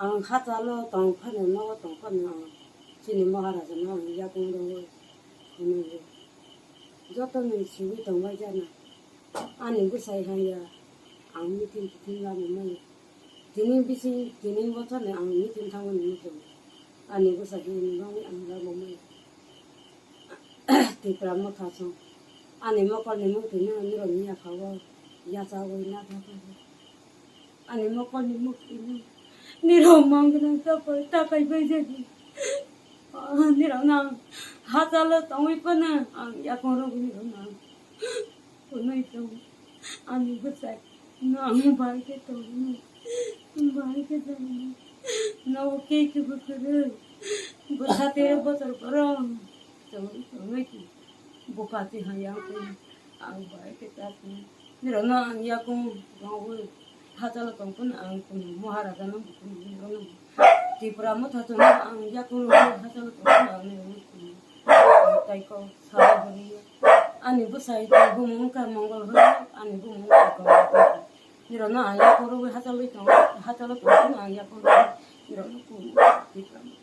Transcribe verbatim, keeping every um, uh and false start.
Ang hachalo tong phano, nogo tong phano ang chini Maharaja no ang yakung rogwi phunukgo. Joto ni simi tongbai jana. Ani bwsai hai ya, ang meeting titing lama maya. Tini bisi, tini bochor ni ang meeting thangmani muchungo. Ani bwsai hai ni bagwi ang lama maya. Tipra Motha song. Ani mokol ni mukti no nirok ni yakha o yachawi na thaka. Ani mokol ni mukti no nirok mang gwnang tapai, tapai bai jani. Ah, nirok no ang hachalo tongwi phano ang yakung rogwi nirok no ang phunui tongo. Ani bwsai no ang bai khe tongno, bai khe tongno. Nogo khe khe bwkhwrwi bwsa tero bochor borok tongwi tongwi khe bupati hai ang khe ang bai khe ta khe. Nirok no ang yakung rogwi hachalo tong phano ang kunu Maharaja no kunu nirok no Tipra Motha chwngno ang yakung rogwi hachalo tong phano ang nirok no kunu. Ang tai kok sawi hwnwi ani bwsai tong bumung wngkha Mongol hwnwi, ani bumung wngkha Gongol hwnwi. Nirok no ang yakung rogwi hachalo tong, hachalo tong phano ang yakung rogwi nirok no kunu Tipra Motha.